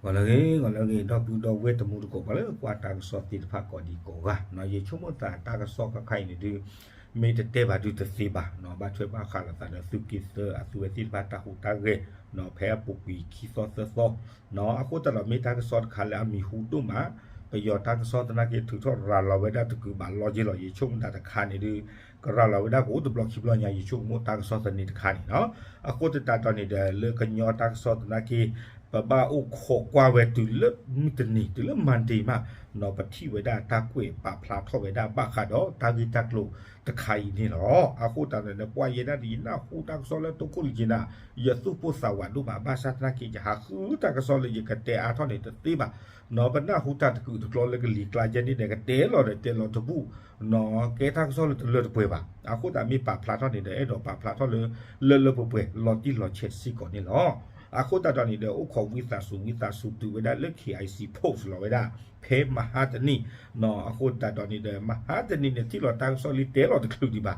ဂီၤလၢအဂ့ၤ ဂီၤလၢအဂ့ၤ ဒီပုၢ်ဒီဝဲၢ်တံၤသကိး ပှၤလၢကွၢ်တၢ်ကစီၣ်သ့ၣ်တဖၣ်ကိးဒံကိးဂၤ, ယဆိကမိၣ်သးတၢ်ကစီၣ်ခါခါအံၤန့ၣ်ဒုး မ့ၢ်တတဲဘၣ်ဒုးတသ့ဘၣ်, ဘၣ်ထွဲဘၣ်ဃးလိာ်သးဒီးသုးက့သၢအသုဝဲသ့ၣ်တဖၣ်တၢ်ဟူးတၢ်ဂဲၤ ဖဲအပူၤကွံာ်ခံသီသၢသီ, အဃိသတးဒီးမ့ၢ်တၢ်ကစီၣ်တခါလၢအမံၤဟူဒိၣ်မး, ပယီၤတၢ်ကစီၣ်သနာ်က့ ထုးထီၣ်ရၤလီၤဝဲဒၣ်တကုာ်ဘၣ်လီၤက့ၤလီၤ. ယဆိကမိၣ်သးတခါန့ၣ်ဒုး ကရၤလီၤဝဲဒၣ်ကအိၣ်တဘျီခံဘျီညါ ယဆိကမိၣ်တၢ်ကစီၣ်သန့တခါန့ၣ်လီၤ. အဃိသတးဒီးန့ၣ်ဒီး လၢကညီတၢ်ကစီၣ်သနာ်က့ ပဘၣ်အိၣ်ခိးကွၢ်ဝဲတုၤလၢမုၢ်တနံၤ တုၤလၢ Monday မး, ပထံၣ်ဝဲဒၣ်တၢ်ကွဲးပာ်ဖျါထီၣ်ဝဲဒၣ်ဘၣ်ဃးဒီးတၢ်ဂ့ၢ်တၢ်ကျိၤတခါအံၤန့ၣ်လီၤ. အဃိသတးဒီး ပှၤယဲဒၣ်ဒီး ယနၢ်ဟူတၢ်ကစီၣ်လၢတိခိၣ်လံၤက့ၤနၤ, ယသူၣ်ပိၢ်သးဝးဒိၣ်မး ဘၣ်ဆၣ်သနာ်က့ ယဟးဃုတၢ်ကစီၣ်လၢယကတဲအါထီၣ်န့ၣ်တသ့ဘၣ်, ပနၢ်ဟူတၢ်တကုာ်တကျီလၢကလံၤကျါယဲန့ၣ်ဒီး ကတဲလီၤဒီးတဲလီၤတဘူၣ်, ကဲတၢ်ကစီၣ်လၢတလၢတပှဲၤဘၣ်. အဃိသတးမ့ၢ်ပာ်ဖျါထီၣ်န့ၣ်ဒီး အဲၣ်ဒိးပာ်ဖျါထီၣ်လၢ လၢလၢပှဲၤပှဲၤ လီၤတံၢ်လီၤဆဲးစ့ၢ်ကီးန့ၣ်လီၤ. အဃိသတးဒီးန့ၣ်ဒီး အိၣ်ခိးဝံသးစူၤ ဝံသးစူၤတုၤဝဲဒၣ်လၢ KIC post လီၤဝဲဒၣ် ဖဲမဟါတနံၤ, အဃိသတးဒီးန့ၣ်ဒီး မဟါတနံၤန့ၣ် ထံၣ်လီၤတၢ်ကစီၣ်လံ တဲလီၤတချုးဒံးဘၣ်,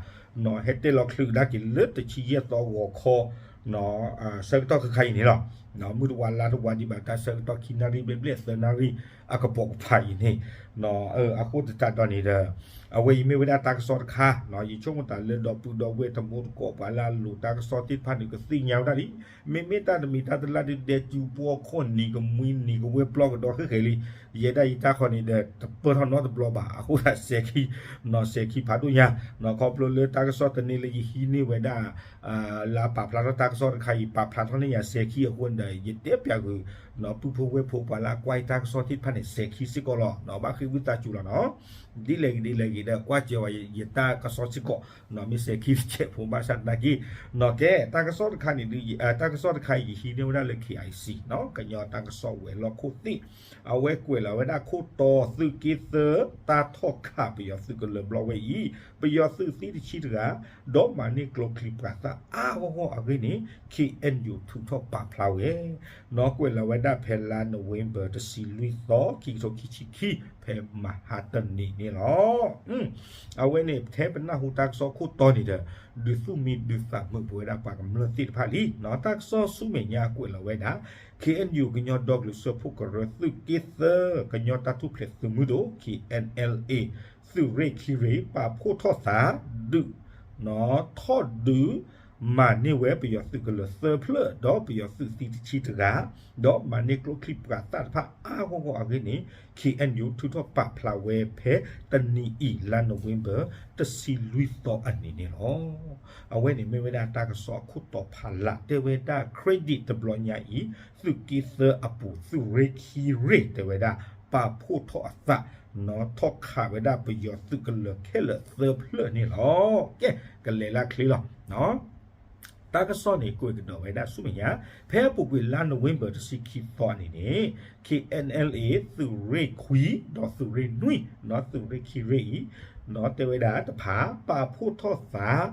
ဟဲတဲလီၤချုးကဒါက့ၤလၢတဆံယဲၢ်သီဂီၤခီ ဆၢကတီၢ်ခဲခါအံၤန့ၣ်လီၤ. မုၢ်တဝါလါတဝါဒံးဘၣ် တၢ်ဆၢကတီၢ်ခံနၣ်ရံၣ်ဘျဲၣ်ဘျဲၣ်သၢနၣ်ရံၣ်အကပိာ်ကပၤအံၤန့ၣ်, အဃိသတးဒီးန့ၣ်ဒီး အဝဲအံၤမ့ၢ်ဝဲဒၣ်တၢ်ကစီၣ်တခါ, ယဆိကမိၣ်သးလၢဒီပုၢ်ဒီဝဲၢ်တံၤသကိး ပှၤလၢအလိၤတၢ်ကစီၣ်သ့ၣ်တဖၣ်န့ၣ် ကသ့ၣ်ညါဝဲဒၣ်လံ. မ့မ့ၢ်တၢ်တမံၤတၢ်တလၢ်ဒုး ဒဲကၠူပှီၢ်ခိၣ်နံၤကမှံနံၤကဝဲၢ်ပျီကဒီးဃဲဃဲလံ, ယဲဒၣ်ယတၢ်ဃီန့ၣ်ဒီး တပၢၢ်ထီၣ်နီတဘျီဘၣ်. အဃိသတးစဲၤခံ, စဲၤခံဖးဒိၣ်ညါ, ခီဖျိလၢတၢ်ကစီၣ်သန့လၢယဟံးန့ၢ်ဝဲဒၣ် လၢပာ်ဖျါထီၣ်တၢ်ကစီၣ်တခါအံၤ ပာ်ဖျါထီၣ်န့ၢ်ယၤစဲၤခံအဃိန့ၣ်ဒီး ယတဲပျးကွံာ် ပုၢ်ဖိဝဲၢ်ဖိ ပှၤလၢအကွၢ်ယတၢ်ကစီၣ်သ့ၣ်တဖၣ်န့ၣ် စဲၤခံစ့ၢ်ကီးလီၤ. ဘၣ်ဃ့ဝံသးစူၤလီၤနီၤ. ဒ်လဲၣ်ဂ့ၤဒ်လဲၣ်ဂ့ၤဒီး ကွၢ်စၢၤဝဲယတၢ်ကစီၣ်စ့ၢ်ကီး, မ့ၢ်စဲၤခံတစဲးဖိ ဘၣ်ဆၣ်သနာ်က့, ကဲ တၢ်ကစီၣ်တခါန့ၣ်ဒုး တၢ်ကစီၣ်တခါအံၤ ယဟံးန့ၢ်ဝဲဒၣ်လၢ KIC နီၤ ကညီတၢ်ကစီၣ်ဝဲၤလီၢ်ခိၣ်သ့ၣ်, အဝဲကွဲးလီၤဝဲဒၣ်ခိၣ်တီ သုးက့သၢ တၢ်ထီၣ်ခးပယီၤသုးကလၢၤဘျီဝဲအံၤ ပယီၤသုးသံတဆံတဂၤ ဒီးမၤန့ၢ်ကျိချံမျိာ်သၣ်အါဂီၢ်ဂီၢ်အဂ့ၢ်န့ၣ် KNU ထုးထီၣ်ပာ်ဖျါဝဲ, နီၤ ကွဲးလီၤဝဲဒၣ်ဖဲလါနိၣ်ဝ့ဘၢၣ် တဆံလွံၢ်သီ ခံကထိခံဆံခံ ဖဲမဟါတနံၤန့ၣ်လီၤ. အဝဲန့ၣ် ထဲပနၢ်ဟူတၢ်ကစီၣ်ခိၣ်တီန့ၣ်ဒီး ဒုးသူၣ်မံဒုးသးမုာ်ပဝဲဒၣ်ပှၤကမျၢၢ်သ့ၣ်တဖၣ်လံ. တၢ်ကစီၣ်ဆူမဲာ်ညါကွဲးလီၤဝဲဒၣ် KNU ကညီဒီကလုာ်စၢဖှိၣ်ကရၢ သုးက့သၢ ကညီတၢ်ထူၣ်ဖျဲးသုးမုၢ်ဒိၣ် KNLA သုးရ့ၣ်ခံရ့ၣ် ပာ်ဖှိၣ်ထီၣ်သး ဒုး ထီၣ်ဒုး မၤန့ၢ်ဝဲပယီၤသုးကလၢၤသၢဖျၢၣ် ဒီးပယီၤသုးသံတဆံတဂၤ, ဒီးမၤန့ၢ်ကျိချံမျိာ်သၣ်တဖၣ်အါဂီၢ်ဂီၢ်အဂ့ၢ်န့ၣ် KNU ထုးထီၣ်ပာ်ဖျါဝဲဖဲတနံၤအံၤ လါနိၣ်ဝ့ဘၢၣ် တဆံလွံၢ်သီအနံၤန့ၣ်လီၤ. အဝဲန့ၣ်မ့ၢ်ဝဲဒၣ်တၢ်ကစီၣ်အခိၣ်တီဖးလး တဲဝဲဒၣ် credit တဘျီညါအံၤ သုးက့သၢအပူၤ သုးရ့ၣ်ခံရ့ၣ် တဲဝဲဒၣ် ပာ်ဖှိၣ်ထီၣ်အသး နီၤ ထီၣ်ခးဝဲဒၣ်ပယီၤသုးကလၢၤခဲလၢာ်သၢဖျၢၣ်န့ၣ်လီၤ. ကဲ ကလဲၤလၢချ့လီၤ. တၢ်ကစီၣ်န့ၣ် ကွဲးကဒီးဝဲဒၣ်ဆူမဲာ်ညါ ဖဲအပူၤကွံာ်လါနိၣ်ဝ့ဘၢၣ် တဆံခံသီန့ၣ်န့ၣ် KNLA သုးရ့ၣ်ခွံ ဒီးသုးရ့ၣ်နွံ နီၤ သုးရ့ၣ်ခံရ့ၣ်အံၤ နီၤ တဲဝဲဒၣ်တဖၣ် ပာ်ဖှိၣ်ထီၣ်သး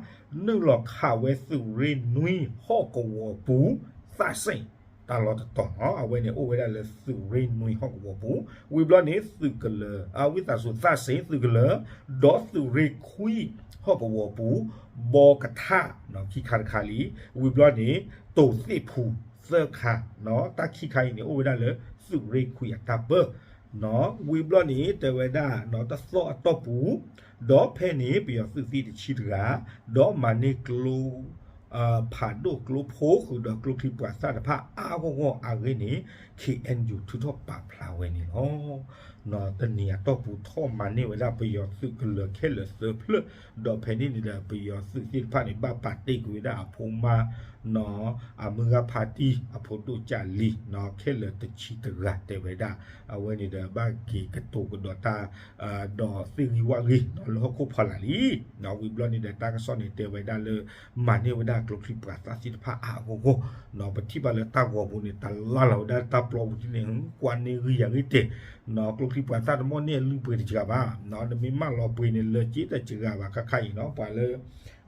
နုာ်လီၤခးဝဲသုးရ့ၣ်နွံဟီၣ်ကဝီၤပူၤ သးစ့ၣ် တၢ်လီၢ်တတီၤနီၤ အဝဲန့ၣ်အိၣ်ဝဲဒၣ်လၢသုးရ့ၣ်နွံဟီၣ်ကဝီၤပူၤ, ဝံၤဘျီန့ၣ် သုးကလၢၤ အဝံသးစူၤ သးစ့ၣ်သုးကလၢၤ ဒီးသုးရ့ၣ်ခွံ ဟီၣ်ကဝီၤပူၤ ဘီကထၣ် ခံခါတခါလံ, ဝံၤဘျီန့ၣ် တိၤသ့ၣ်ဖူ သၢခါ, တၢ်ခံခါအံၤန့ၣ် အိၣ်ဝဲဒၣ်လၢသုးရ့ၣ်ခွံအတၢ်ပၢၢ် ဝံၤဘျီန့ၣ် တဲဝဲဒၣ် တသီအတီၢ်ပူၤ, ဒီးဖဲန့ၣ် ပယီၤသုးသံတဆံတဂၤ, ဒီးမၤန့ၢ်ကျိ ဖးဒိၣ်ကျိဖိဃုာ်ဒီးကျိချံမျိာ်သၣ်တဖၣ်အါဂီၢ်ဂီၢ်အဂ့ၢ်န့ၣ် KNU ထုးထီၣ်ပာ်ဖျါဝဲန့ၣ်လီၤ. တနံၤအတီၢ်ပူၤထီၣ်မၤန့ၢ်ဝဲဒၣ်ပယီၤသုးကလၢၤခဲလၢာ်သၢဖျၢၣ်, ဒီးဖဲန့ၣ်န့ၣ်ဒီး ပယီၤသုးသ့ၣ်တဖၣ်န့ၣ် ဘၣ်ပာ်တ့ၢ်ကွံာ်ဝဲဒၣ်အဖိမါ နီၤ အမုၢ်ဂၤဖါတံၢ် အဖိဒိၣ်ကၢ်လံၤ နီၤ ခဲလၢာ်တဆံတဂၤတဲဝဲဒၣ်, အဝဲန့ၣ်ဒီးဘၣ်က့ၤကတိၤကဒီးတၢ် ဒီးသ့ၣ်ဂံၢ်ဝၣ်ဂ့ၤ နီၤ လၢဟီၣ်ခိၣ်ဖီလာ်လံ. ဝံၤဘျီန့ၣ်ဒီးတၢ်ကစီၣ်န့ၣ်တဲဝဲဒၣ်လၢ မၤန့ၢ်ဝဲဒၣ်ကျိချံမျိာ်သၣ်သ့ၣ်တဖၣ်အါအါဂီၢ်ဂီၢ်, ပထံၣ်ဘၣ်လၢတၢ်ဂီၤပူၤန့ၣ် တလါလီၤဝဲဒၣ်တၢ်ပျီပူၤန့ၣ် ကွၢ်န့ၢ်ဂံၢ်ယၤဂ့ၤတဲာ်, နီၤ ကျိချံမျိာ်သၣ်တမီၣ်န့ၢ်အလုၢ်ပှ့ၤတစှၤဘၣ်, နီၤ နမ့ၢ်မၢလီၤပှ့ၤန့ၣ် လၢက့တစှၤဘၣ်ခါခါအံၤနီၤ ပှၤလၢ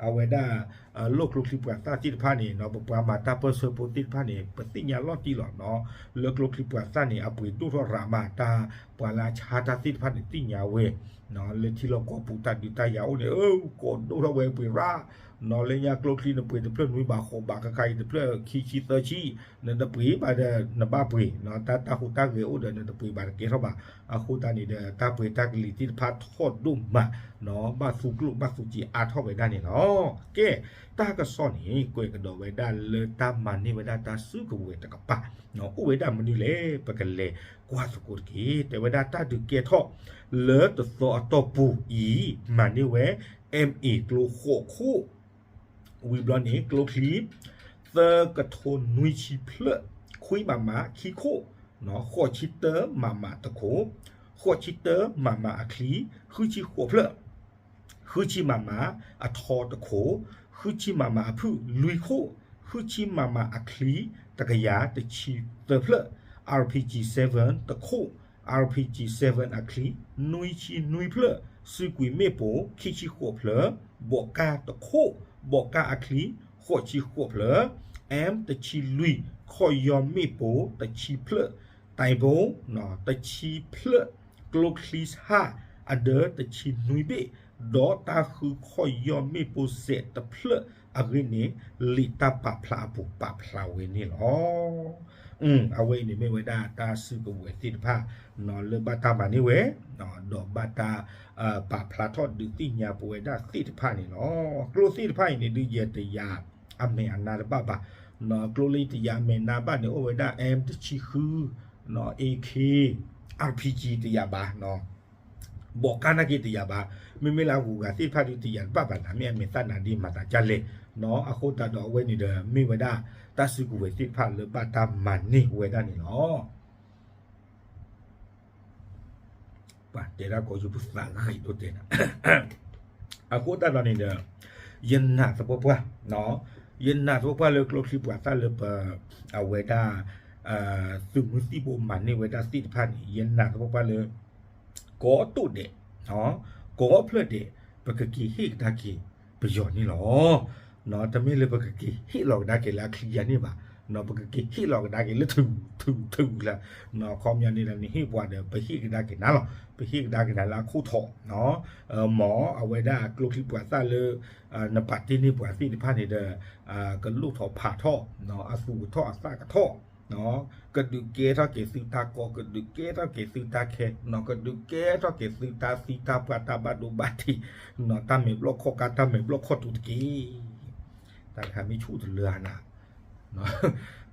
အဝဲဒၣ် လိၣ်ကျိချံမျိာ်သၣ်သ့ၣ်တဖၣ်န့ၣ် ပပှၤမၤတၢ်ပၢၢ်ဆၢဖိသ့ၣ်တဖၣ်န့ၣ် ပသ့ၣ်ညါလီၤတံၢ်လီၤနီၤ, လၢကျိချံမျိာ်သၣ်န့ၣ် အပှ့ၤဒိၣ်ထီၣ်ရးမးတၢ် ပှၤလၢအဆါတၢ်သ့ၣ်တဖၣ်န့ၣ် သ့ၣ်ညါဝဲ, လၢထံလီၢ်ကီၢ်ပူၤတၢ်ဒုးတၢ်ယၤအိၣ်န့ၣ် အကိးဒိၣ်ထီၣ်ဝဲပှ့ၤရး နီၢ်လၢညါကျိချံနပှ့ၤတဖျၢၣ်နွံဘးဃိးဘး ခဲခါအံၤတဖျၢၣ်ခံဆံသၢဆံ, နတပှ့ၤဘၣ်ဒီးနဘၣ်ပှ့ၤ, တၢ်တၢ်ဟူးတၢ်ဂဲၤအိၣ်ဒီးနတပှ့ၤဘၣ်တကဲထီၣ်ဘၣ်. အဃိသတးန့ၣ်ဒီး တၢ်ပှ့ၤတၢ်ကလံၤသ့ၣ်တဖၣ်ထီၣ်ဒိၣ်မး, ဘၣ်သူကျိၣ်ဘၣ်သူစ့အါထီၣ်ဝဲဒၣ်န့ၣ်လီၤ. ကဲ, တၢ်ကစီၣ်န့ၣ် ကွဲးကဒီးဝဲဒၣ်လၢတၢ်မၤန့ၢ်ဝဲဒၣ်တၢ်စုကဝဲၤတကပၤ, အိၣ်ဝဲဒၣ်မနုၤလဲၣ် ပကလဲၤကွၢ်သကိးတက့ၢ်. တဲဝဲဒၣ်တၢ်ဒုးကဲထီၣ်လၢတသီအတီၢ်ပူၤအံၤ မၤန့ၢ်ဝဲ MA ကျိဃိးခိၣ် ဝံၤဘျီန့ၣ် ကျိချံ သၢကထိနွံဆံဖျၢၣ်, ခွံမးမးခံခိၣ်, ဃိးဆံတၢမးမးတခိၣ်, ဃိးဆံတၢမးမးအချံ ဃုဆံဃိးဖျၢၣ်, ဃုဆံမးမးအထီတခိၣ်, ဃုဆံမးမးအဖုၣ်လွံၢ်ခိၣ်, ဃုဆံမးမးအချံ တကယၤတဆံသၢဖျၢၣ်, RPG seven တခိၣ်, RPG seven အချံ နွံဆံနွံဖျၢၣ်, စုကွံာ်မ့ၣ်ပိၢ် ခံဆံဃိးဖျၢၣ်, ဘိးကၢ်တခိၣ်, ဘိးကၢ်အချံ ဃိးဆံဃိးဖျၢၣ်, M တဆံလွံၢ်, ခီၣ်ယီၢ်မ့ၣ်ပိၢ် တဆံဖျၢၣ်, တၢ်ဘိ တဆံဖျၢၣ်, ကျိချံဟၣ် အဒၢတဆံနွံဘ့ၣ်, ဒီးတၢ်ဃုခီၣ်ယီၢ်မ့ၣ်ပိၢ်စဲးတဖျၢၣ်အဂ့ၢ်န့ၣ် လံာ်တၢ်ပာ်ဖျါအပူၤပာ်ဖျါဝဲန့ၣ်လီၤ. အဝဲအံၤန့ၣ်မ့ၢ်ဝဲဒၣ်တၢ်စုကဝဲၤသ့ၣ်တဖၣ် လၢဘၣ်တၢ်မၤန့ၢ်ဝဲ ဒီးဘၣ်တၢ် ပာ်ဖျါထီၣ်ဒုးသ့ၣ်ညါပဝဲဒၣ်သ့ၣ်တဖၣ်န့ၣ်လီၤ. ကျိသ့ၣ်တဖၣ်အံၤန့ၣ်ဒုးယဲၢ်တယာ်အမဲာ်အနါတဘၣ်ဘၣ်. ကျိလၢယတယာ်အမဲာ်နါဘၣ်န့ၣ် အိၣ်ဝဲဒၣ် M တဆံဃု, AK, RPG တယာ်ဘၣ်. ဘိးကၢ်နာ်က့တယာ်ဘၣ်. မ့မ့ၢ်လၢအဂုၤအဂၤသ့ၣ်တဖၣ်ဒုးတယာ်တဘၣ်ဘၣ်နၤ မ့ၢ်အမဲာ်သၣ်နါဒ်မၤသးဒ်လဲၣ်. အဃိသတးဒီးအဝဲန့ၣ်ဒီး မ့ၢ်ဝဲဒၣ်တၢ်စုကဝဲၤသ့ၣ်တဖၣ်လၢဘၣ်တၢ်မၤန့ၢ်ဝဲဒၣ်န့ၣ်လီၤ. ပှၤတဲဒၣ်ကိးယူၤပသးဂံၢ်ဒိၣ်တဲနၤ အဃိသတးဒီးန့ၣ်ဒီး ယနာ်သပှၢ်ပှၢ်, ယနာ်သပှၢ်ပှၢ်လၢကျိချံပှၤသၣ်လၢပ အဝဲဒၣ် သုးမုၢ်သံၣ်ဘိမၤန့ၢ်ဝဲဒၣ်သ့ၣ်တဖၣ်န့ၣ် ယနာ်သပှၢ်ပှၢ်လၢ ကိးတိၣ်ဒဲး ကိးဖျၢၣ်ဒဲး ပကက့ၤဟ့ၣ်ကဒါက့ၤပယီၤန့ၣ်လီၤ. တမ့ၢ်လၢပကက့ၤဟ့ၣ်လီၤကဒါက့ၤလၢအချံယါန့ၣ်ဘၣ်, ပကက့ၤဟ့ၣ်လီၤကဒါက့ၤလၢထုးထုးထုးလၢ ခီပညီန့ၣ်ဒီး နဟ့ၣ်ပှၤဒီး ပဟ့ၣ်ကဒါက့ၤနၤလီၤ. ပဟ့ၣ်ကဒါက့ၤနၤလၢအခိၣ်ထီၣ် မ်အဝဲဒၣ်ကျိချံပှၤသၣ်လၢ နပာ်တ့ၢ်န့ၢ်ပှၤသ့ၣ်တဖၣ်န့ၣ်ဒီး ကလိၣ်ထီၣ်ဖးထီၣ် အသူၣ်ကထီၣ်အသးကထီၣ် ကဒုးကဲထီၣ်က့ၤသုတၢ်ကီ ကဒုးကဲထီၣ်က့ၤသုတၢ်ခဲ ကဒုးကဲထီၣ်က့ၤသုတၢ်သံတၢ်ပှၢ်တၢ်ဘၣ်ဒိဘၣ်ထံး တၢ်မဲာ်ဘျီၣ်ခီၣ်ကါ တၢ်မဲာ်ဘျီၣ်ခီၣ်တူာ်တက့ၢ်. တၢ်တခါမ့ၢ်ဆူၣ်တလၢအနၤ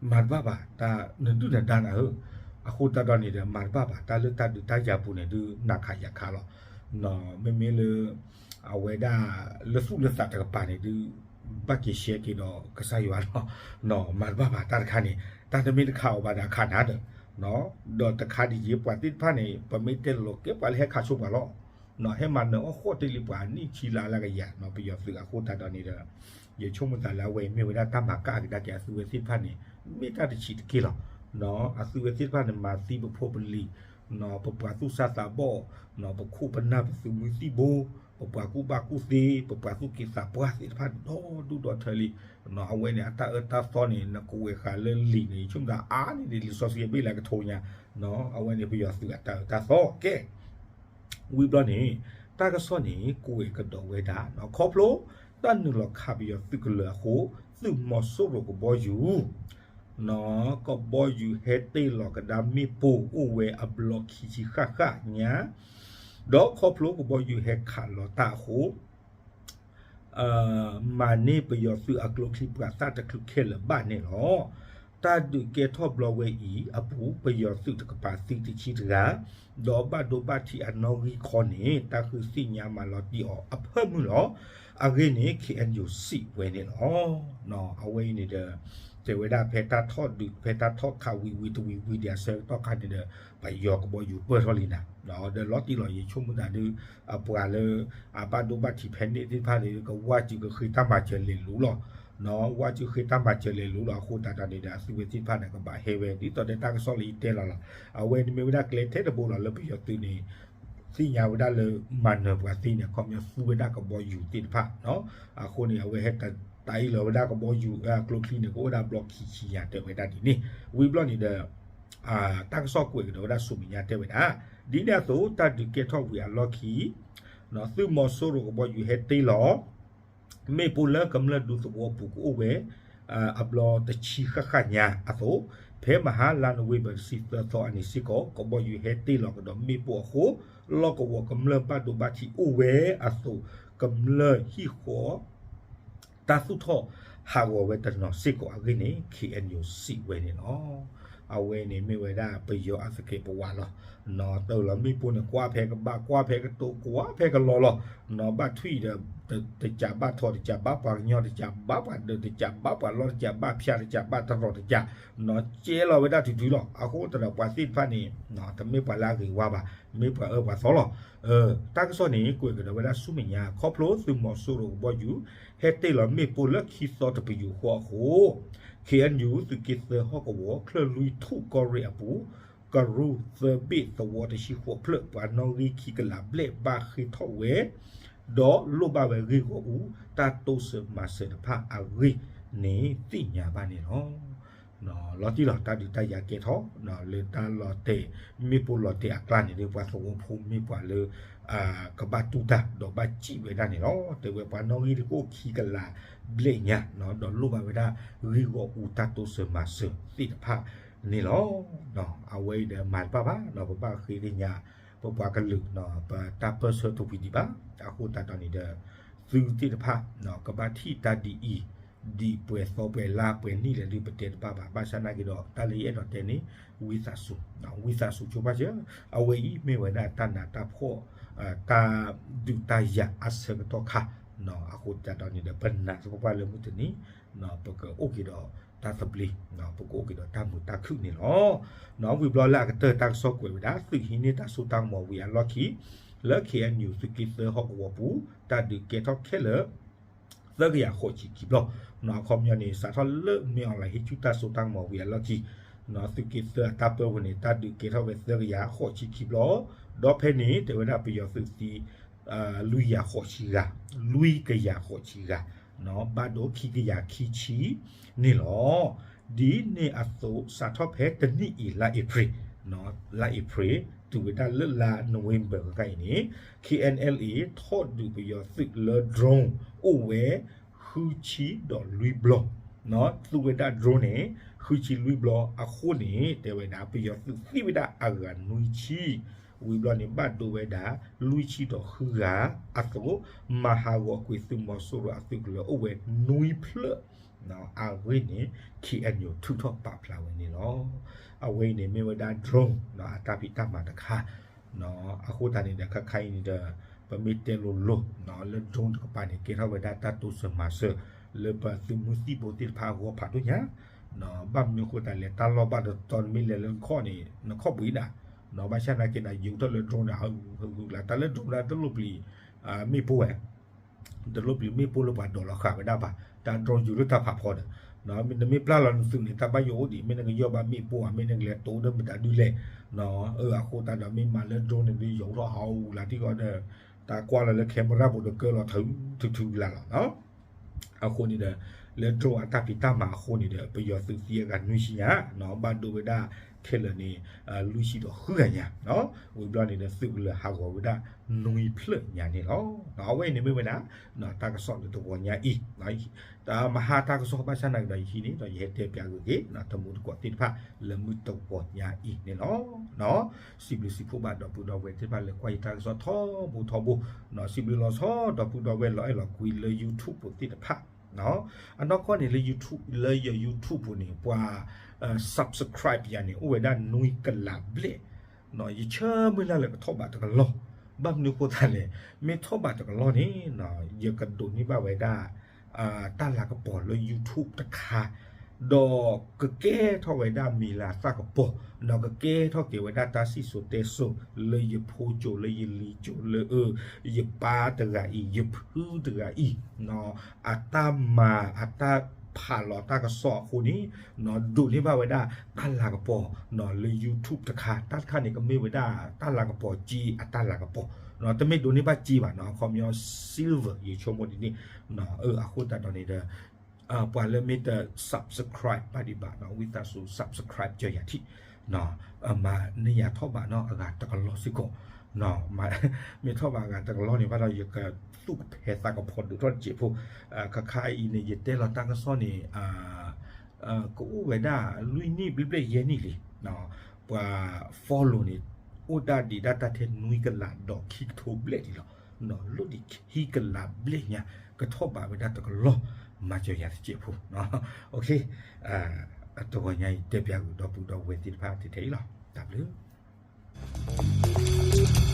မၤတဘၣ်ဘၣ် တၢ်နဒုၣ်နဒါနၤဧၢ, အဃိသတးဒီးန့ၣ်ဒီး မၤတဘၣ်ဘၣ် တၢ်လၢတၢ်ဒုးတၢ်ယၤပူၤန့ၣ်ဒုး နၤခးယၤခးလီၤ. မ့မ့ၢ်လၢ အဝဲဒၣ်လၢသူၣ်လၢသးတကပၤန့ၣ်ဒုး ဘၣ်က့ၤရှဲက့ၤဒီးကစၢ်ယွၤလီၤ. မၤတဘၣ်ဘၣ်တၢ်တခါန့ၣ် တၢ်တမ့ၢ်တခးအီၤဘၣ်ဒီးအခးနၤဒီး ဒီးတခါဒ်ယဲ ပှၤသ့ၣ်တဖၣ်န့ၣ် ပမ့ၢ်တဲလီၤကဲပှၤလၢဟဲခးဆိပှၤလီၤ. ဟဲမၤနၢၤအီၣ်ဃီၣ်တ့ၢ်လံပှၤနံၣ်ဆံလါလၢကယၤ ပယီၤသုးအဃိသတးဒီးန့ၣ်ဒီး ယဆိကမိၣ်သးလၢအဝဲအံၤမ့ၢ်ဝဲဒၣ်တၢ်မၤကၣ်ကဒါက့ၤအသုဝဲသ့ၣ်တဖၣ်န့ၣ် မ့ၢ်တၢ်တဆံးတက့ၢ်လီၤ. အသုဝဲသ့ၣ်တဖၣ်န့ၣ် မၤသံပဖိပလံၤ ပပှၤသူၣ်စၢ်သးဘီၣ် ပခိၣ်ပနၢ်ပသုးမုၢ်သံၣ်ဘိ ပပှၤကူၣ်ဘၣ်ကူၣ်သ့ ပပှၤသူၣ်က့သးပှၢ်သ့ၣ်တဖၣ်န့ၣ် ဒီဒူၣ်ဒီထၢလံ. အဝဲန့ၣ် အတၢ်အၢတၢ်သီန့ၣ် နကဝဲၤဃာ်လၢလံာ်န့ၣ် ယဆိကမိၣ်သးအါန့ၢ်ဒံးလံာ်စီဆှံအဘ့ၣ်လၢကထိညါ. အဝဲန့ၣ်ပယီၤသုးအတၢ်အၢတၢ်သီကဲ ဝံၤဘျီန့ၣ် တၢ်ကစီၣ်န့ၣ် ကွဲးကဒီးဝဲဒၣ် ခီဖျိ တၢ်နုာ်လီၤခးပယီၤသုးကလၢၤအဃိ သုးမီၤစိရိၤကဘီယူၤ ကဘီယူၤဟဲတ့ၢ်လီၤကဒါမ့ၣ်ပိၢ်အိၣ်ဝဲအဘျီခံဆံဃၣ်ဃၣ်ညါ ဒီးခီဖျိကဘီယူၤဟဲခးလီၤတၢ်အဃိ မၤန့ၢ်ပယီၤသုးအကျိချံပှၤသၣ်တချုးခဲလၢာ်ဘၣ်န့ၣ်လီၤ. တၢ်ဒုးကဲထီၣ်ဘျီဝဲအံၤအပူၤ ပယီၤသုးတကပၤသံတဆံတဂၤ ဒီးဘၣ်ဒိဘၣ်ထံးအနီၣ်ဂံၢ်ခီန့ၣ် တၢ်ဃုသ့ၣ်ညါမၤလီၤတံၢ်အီၤအဖၢမုၢ်လီၤ. အဂ့ၢ်န့ၣ် ခ့ၣ်အဲၣ်ယူၣ် စံးဝဲန့ၣ်လီၤ. အဝဲအံၤန့ၣ်ဒီး တဲဝဲဒၣ်ဖဲတၢ်ထီၣ်ဒုး ဖဲတၢ်ထီၣ်ခးဝံၤဝံၤတဝံၤဝံၤဒံးအဆၢကတီၢ်ခါန့ၣ်ဒီး ပယီၤကဘီယူၤပၢၢ်ထီၣ်လံနၤ ဒီးလီၤတံၢ်လီၤယံၤဆိကမိၣ်သးဒုး အပှၤလၢ အဘၣ်ဒိဘၣ်ထံးဖဲန့ၣ်သ့ၣ်တဖၣ်န့ၣ် ကဝါစုကဃ့တၢ်မၤစၢၤလဲၤလူၤလီၤ. ဝါစုဃ့တၢ်မၤစၢၤလဲၤလူၤလီၤအဃိသတးဒီးန့ၣ်ဒီး အသုဝဲသ့ၣ်တဖၣ်န့ၣ် ကဘၣ်ဟဲဝဲ ဒ်သိးဒီးတၢ်ကစီၣ်လၢယတဲလီၤလီၤ. အဝဲန့ၣ်မ့ၢ်ဝဲဒၣ်ကျဲထဲတဘိလီၤလၢပယီၤသုးန့ၣ် သ့ၣ်ညါဝဲဒၣ်လၢမၤနၢၤပှၤသ့န့ၣ် အခီပညီသူဝဲဒၣ်ကဘီယူၤသ့ၣ်တဖၣ် အဃိန့ၣ် အဝဲဟဲတၢ်အံၤလီၤဝဲဒၣ်ကဘီယူၤ ကျိချံန့ၣ် ကအိၣ်ဝဲဒၣ်ဘျီခံဆံညါတဲဝဲဒၣ်ဒ်န့ၣ် ဝံၤဘျီန့ၣ်ဒီး တၢ်ကစီၣ်ကွဲးကဒီးဝဲဒၣ်ဆူမဲာ်ညါတဲဝဲဒၣ် ဒ်န့ၣ်အသိး တၢ်ဒုးကဲထီၣ်ဝံၤအလီၢ်ခံ သုးမီၤစိရိၤကဘီယူၤဟဲတ့ၢ်လီၤ မ့ၣ်ပိၢ်လၢကမျၢၢ်ဒူသဝီပူၤကအိၣ်ဝဲ အဘျီတဆံဃၣ်ဃၣ်ညါအသိး, ဖဲမဟါလါနိၣ်ဝ့ဘၢၣ်တဆံသၢသီအနံၤစ့ၢ်ကီး ကဘီယူၤဟဲတ့ၢ်လီၤကဒီးမ့ၣ်ပိၢ်အဃိ လီၢ်ကဝီၤကမျၢၢ်ဘၣ်ဒိဘၣ်ထံးအိၣ်ဝဲအသိး ကမျၢၢ်ဟံၣ်ဃီ တၢ်သူၣ်ထီၣ်ဟးဂီၤဝဲတနီၤစ့ၢ်ကီးအဂ့ၢ်န့ၣ် KNU စံးဝဲန့ၣ်လီၤ. အဝဲန့ၣ်မ့ၢ်ဝဲဒၣ်ပယီၤအသကဲးပဝးလီၤ. နီၢ်တၢ်လီၤမ့ၣ်ပိၢ်န့ၣ် ကွၢ်ဖဲကဘၣ် ကွၢ်ဖဲကတိၤ ကွၢ်ဖဲကလီလီၤ. နီၢ်ဘၣ်ထွံၣ်ဒီး တကးဘၣ်ထီၣ် တကးဘၣ်ပှၤကညီ တကးဘၣ်ပှၤဒၢး တကးဘၣ်ပှၤလီၢ် တကးဘၣ်ဖၠါ တကးဘၣ်တရီၤ တကး နီၢ်ကဲလီၤဝဲဒၣ်တုၤတုၤလီၤ. အဃိသတးဒီးပှၤသ့ၣ်တဖၣ်န့ၣ် တမ့ၢ်ပှၤလၢအဂ့ၤဝါဘၣ်, မ့ၢ်ပှၤအၢပှၤသီလီၤ. တၢ်ကစီၣ်န့ၣ် ကွဲးကဒီးဝဲဒၣ်ဆူမဲာ်ညါ ခီဖျိသုးမီၤစိရိၤကဘီယူၤ ဟဲတ့ၢ်လီၤမ့ၣ်ပိၢ်လၢခံသီတပယူာ်ဃီအဃိ KNU သုးက့သၢဟီၣ်ကဝီၤ ချၢၣ်လွံၢ်ထူၣ်ကီၢ်ရ့ၣ်အပူၤ ကရူၢ်သၢဘ့ၣ်သဝီတဆံဃိးဖျၢၣ် ပှၤနီၣ်ဂံၢ်ခံကလးဘျဲၣ်ဘၣ်ဃ့ၢ်ထီၣ်ဝဲ ဒီးလိၣ်ဘၣ်ဝဲဂ့ၢ်ဂီၢ်အူ တၢ်တိစၢၤမၤစၢၤတဖၣ်အဂ့ၢ်န့ၣ်သ့ၣ်ညါဘၣ်န့ၣ်လီၤ. လီၤတံၢ်လီၤ တၢ်ဒုးတၢ်ယၤကဲထီၣ် လၢတၢ်လီၤတဲာ် မ့ၣ်ပိၢ်လီၤတဲာ်အကျါန့ၣ်ဒီး ပှၤသဝီဖိမ့ၢ်ပှၤလၢ ကဘၣ်တူၢ်တၢ်ဒီးဘၣ်စံၣ်ဝဲဒၣ်န့ၣ်လီၤ. တဲဝဲပှၤနီၣ်ဂံၢ်တကအိၣ်ခံကလးဘျဲၣ်ညါ ဒီးလိၣ်ဘၣ်ဝဲဒၣ်ဂ့ၢ်ဂီၢ်အူတၢ်တိစၢၤမၤစၢၤသ့ၣ်တဖၣ်န့ၣ်လီၤ. အဝဲအံၤဒီးမၤတဘၣ်ဘၣ် ပဘၣ်ဃ့ကညး ပပှၤကလုာ် ပတၢ်ပၢၢ်ဆၢတဝံၤဒံးဘၣ်. အဃိသတးဒီးန့ၣ်ဒီး သုသ့ၣ်တဖၣ် ကဘၣ်ထံၣ်တၢ်ဒ်အံၤ ဒ်ပှဲၤသီပှဲၤလါပှဲၤနံၣ်လဲၣ်ဒုးပတဲတဘၣ်ဘၣ်. ဘၣ်ဆၣ်နာ်က့ဒီး တၢ်လၢယအဲၣ်ဒိးတဲန့ၣ် ဝံသးစူၤ ဝံသးစူၤဆိပာ်စၢၤ အဝဲအံၤမ့ၢ်ဝဲဒၣ်တၢ်နးတၢ်ဖှီၣ် တၢ်ဒုးတၢ်ယၤအဆၢကတီၢ်ခါ အဃိသတးဒီးန့ၣ်ဒီး ပနာ်သပှၢ်ပှၢ်လၢမုၢ်တနံၤ ပကအိၣ်က့ၤဒီးတၢ်သဘျ့ ပကအိၣ်က့ၤဒီးတၢ်မုာ်တၢ်ခုၣ်န့ၣ်လီၤ. ဝံၤဘျီလၢအကတၢၢ်တၢ်ကစီၣ်ကွဲးဝဲဒၣ် သုးဟံးန့ၢ်တၢ်စိတၢ်ကမီၤဝံၤအလီၢ်ခံ လၢ KNU သုးက့သၢဟီၣ်ကဝီၤပူၤ တၢ်ဒုးကဲထီၣ်ခဲလၢာ် သၢကယၤဃိးဆံခံဘျီ အခီပညီန့ၣ် စးထီၣ်လၢမ့ၢ်အီၤလၢဟံးဆူၣ်တၢ်စိတၢ်ကမီၤဝံၤအလီၢ်ခံ သုးက့သၢအတၢ်ပၢဝဲန့ၣ် တၢ်ဒုးကဲထီၣ်ဝဲသၢကယၤဃိးဆံခံဘျီ ဒီးဖဲန့ၣ် တဲဝဲဒၣ်ပယီၤသုးသံ လွံၢ်ကယၤဃိးဆံဂၤ လွံၢ်ကယၤဃိးဆံဂၤ ဘၣ်ဒိခံကယၤခံဆံန့ၣ်လီၤ. ဒ်န့ၣ်အသိး စးထီၣ်ဖဲတနံၣ်အံၤ လါအ့ဖြ့ၣ် လါအ့ဖြ့ၣ် တုၤဝဲဒၣ်လၢလါနိၣ်ဝ့ဘၢၣ်အံၤန့ၣ် KNLA ထီၣ်ဒုးပယီၤသုးလၢ drone အိၣ်ဝဲ ဃုဆံဒီးလွံၢ်ဘျီ သူဝဲဒၣ် drone န့ၣ် ဃုဆံလွံၢ်ဘျီအဃိန့ၣ် တဲဝဲဒၣ်ပယီၤသုးသံဝဲဒၣ်အဂၤနွံဆံ ဝံၤဘျီန့ၣ် ဘၣ်ဒိဝဲဒၣ် လွံၢ်ဆံဒီးဃုဂၤအသိး မၤဟးဂီၤကွံာ်သုးမီၤစိရိၤအသုးကလၢၤအိၣ်ဝဲနွံဖျၢၣ် အဂ့ၢ်န့ၣ် KNU ထုးထီၣ်ပာ်ဖျါဝဲန့ၣ်လီၤ. အဝဲအံၤန့ၣ်မ့ၢ်ဝဲဒၣ် drone အတၢ်ဖံးတၢ်မၤတခါ အဃိသတးန့ၣ်ဒီး ခါခါအံၤန့ၣ်ဒီး ပမ့ၢ်တဲလိၤလိၤ လၢ drone တကပၤန့ၣ် ကဲထီၣ်ဝဲဒၣ်တၢ်တိစၢၤမၤစၢၤ လၢပသုးမုၢ်သံၣ်ဘိသ့ၣ်တဖၣ်အဂီၢ်ဖးဒိၣ်ညါ ဘၣ်မနုၤအဃိသတးလဲၣ် တၢ်လီၢ်ဘၣ်တတီၤနမ့ၢ်လဲၤလၢနခီၣ်န့ၣ် နခီၣ်ဘှံးဒၣ် ဘၣ်ဆၣ်သနာ်က့ဒီး ယူၤထီၣ်လၢ drone န့ၣ် ဟးဂူာ်ဟးဂူာ်လၢ တၢ်လၢ drone န့ၣ် တလိၣ်ပျံၤ မ့ၣ်ပိၢ်ဝဲ တလိၣ်ပျံၤမ့ၣ်ပိၢ်လၢပှၤဒိးလီၤဃာ်ဝဲဒၣ်ဘၣ် တၢ် drone ယူၤလၢတၢ်ဖးဖီဒီး နမ့ၢ်ပျၢ်လီၤနသုးန့ၣ် တၢ်ဘၣ်ယိၣ်အိၣ်ဒံး မ့ၢ်နကယီၢ်ဘၣ်မ့ၣ်ပိၢ်ဧါ မ့ၢ်နကလဲၤတိၢ်ဒီးမတၤဒုလဲၣ် အဃိသတးဒီးမ့ၢ်မၤလၢ drone န့ၣ်ဒုး ယူၤထီၣ်ဟးဂူာ်လၢထံဂီၢ်ဒီး တၢ်ကွၢ်လီၤလၢ camera ပူၤဒီးကၢလီၤထုးထုးထုးလၢ်လီၤ အဃိန့ၣ်ဒီး လၢ drone အတၢ်ဖံးတၢ်မၤအဃိန့ၣ်ဒီး ပယီၤသုးသံအဂၤနွံဆံညါ ဘၣ်ဒိဝဲဒၣ်ခဲလၢာ်န့ၣ် လွံၢ်ဆံဒီးဃုဂၤညါ ဝံၤဘျီန့ၣ်ဒီး သုးကလၢၤဟးဂီၤဝဲဒၣ်နွံဖျၢၣ်ညါန့ၣ်လီၤ. အဝဲအံၤန့ၣ်မ့ၢ်ဝဲဒၣ် တၢ်ကစီၣ်လၢတဂီၤညါအံၤ တၢ်မဟါတၢ်ကစီၣ်ဘၣ်ဆၣ်သနာ်က့ဒီးယဟံးန့ၣ်ဒီး ယဟဲတဲပၠးဂ့ၤက့ၤ တမူတကိးသ့ၣ်တဖၣ် လၢမုၢ်တဂီၤညါအံၤန့ၣ်လီၤ. စံးဘျုးစံးဖှိၣ်ဘၣ်ဒီပုၢ်ဒီဝဲၢ်သ့ၣ်တဖၣ်လၢကွၢ်ယတၢ်ကစီၣ်ထီဘိထီဘိ စံးဘျုးလီၤဆီဒီပုၢ်ဒီဝဲၢ်လီၤအဲၣ်လီၤကွံလၢ YouTube ပူၤသ့ၣ်တဖၣ် အနီၢ်ကီၢ်န့ၣ်လၢ YouTube လၢယ YouTube ပူၤန့ၣ် ပှၤ subscribe ယၤန့ၣ် အိၣ်ဝဲဒၣ်နွံကလးဘျဲၣ် ယဆၢမုၢ်လၢ်လၢကထီၣ်ဘးတကလီၢ် ဘၣ်မနုၤအဃိသတးလဲၣ် မ့ၢ်ထီၣ်ဘးတကလီၢ်န့ၣ် ယကဒိးန့ၢ်ဘၣ်ဝဲဒၣ် တၢ်လၤကပီၤလၢ YouTube တခါ ဒီးကကဲထီၣ်ဝဲဒၣ်မံၤလၤသၣ်ကပီၤ ဒီးကကဲထီၣ်က့ၤဝဲဒၣ်တၢ်စံၣ်စိၤတဲစိၤ လၢယဖိစိၤလၢယလံၤစိၤလၢ ယပၢ်တဂၤအံၤ ယဖုတဂၤအံၤ အတၢ်မၤအတၢ်ဖးလီၤတၢ်ကစီၣ်အဃိန့ၣ် ဒိးန့ၢ်ဘၣ်ဝဲဒၣ်တၢ်လၤကပီၤ လၢ YouTube တခါ တၢ်တခါန့ၣ် ကမ့ၢ်ဝဲဒၣ်တၢ်လၤကပီၤစ့အတၢ်လၤကပီၤ တမ့ၢ်ဒိးန့ၢ်ဘၣ်စ့ဘၣ်နီၤ အခီပညီ silver ယဆိကမိၣ်ဒ်န့ၣ် အဃိသတးဒီးန့ၣ်ဒီး ပှၤလၢမ့ၢ်တ subscribe ဘၣ်ဒံးဘၣ်နီၤ ဝံသးစူၤ subscribe ကၢယၤထံၣ် မၤန့ၢ်ယၤထီၣ်ဘးနီၤ အဂၤတကလီၢ်စ့ၢ်ကီး မ့ၢ်ထီၣ်ဘၣ်ဂၤတကလီၢ်န့ၣ်ဘၣ်ဒီး ယကသူၣ်ကဖဲသးကဖီဒိၣ်ထီၣ်တစဲးဖိ, ခါခါအံၤန့ၣ် ယတဲလီၤတၢ်ကစီၣ်န့ၣ် ကအိၣ်ဝဲဒၣ်လွံၢ်နံၣ်ဘျဲၣ်ဘျဲၣ်ယဲၢ်နံၣ်လံ, ပှၤ follow န့ၣ် အိၣ်ဒၣ်ဒံးဒၣ်တၢ်ထဲနွံကလးဒီးခံကထိဘျဲၣ်ဒံးလီၤ, လိၣ်ဒံးခံကလးဘျဲၣ်ညါ ကထီၣ်ဘးဝဲဒၣ်တကလီၢ် မၤစၢၤယၤတစဲးဖိ, တဂီၤညါအံၤ တဲပျးကွံာ်ဒီပုၢ်ဒီဝဲၢ်သ့ၣ်တဖၣ်ထဲအံၤလီၤ. တၢ်ဘျုး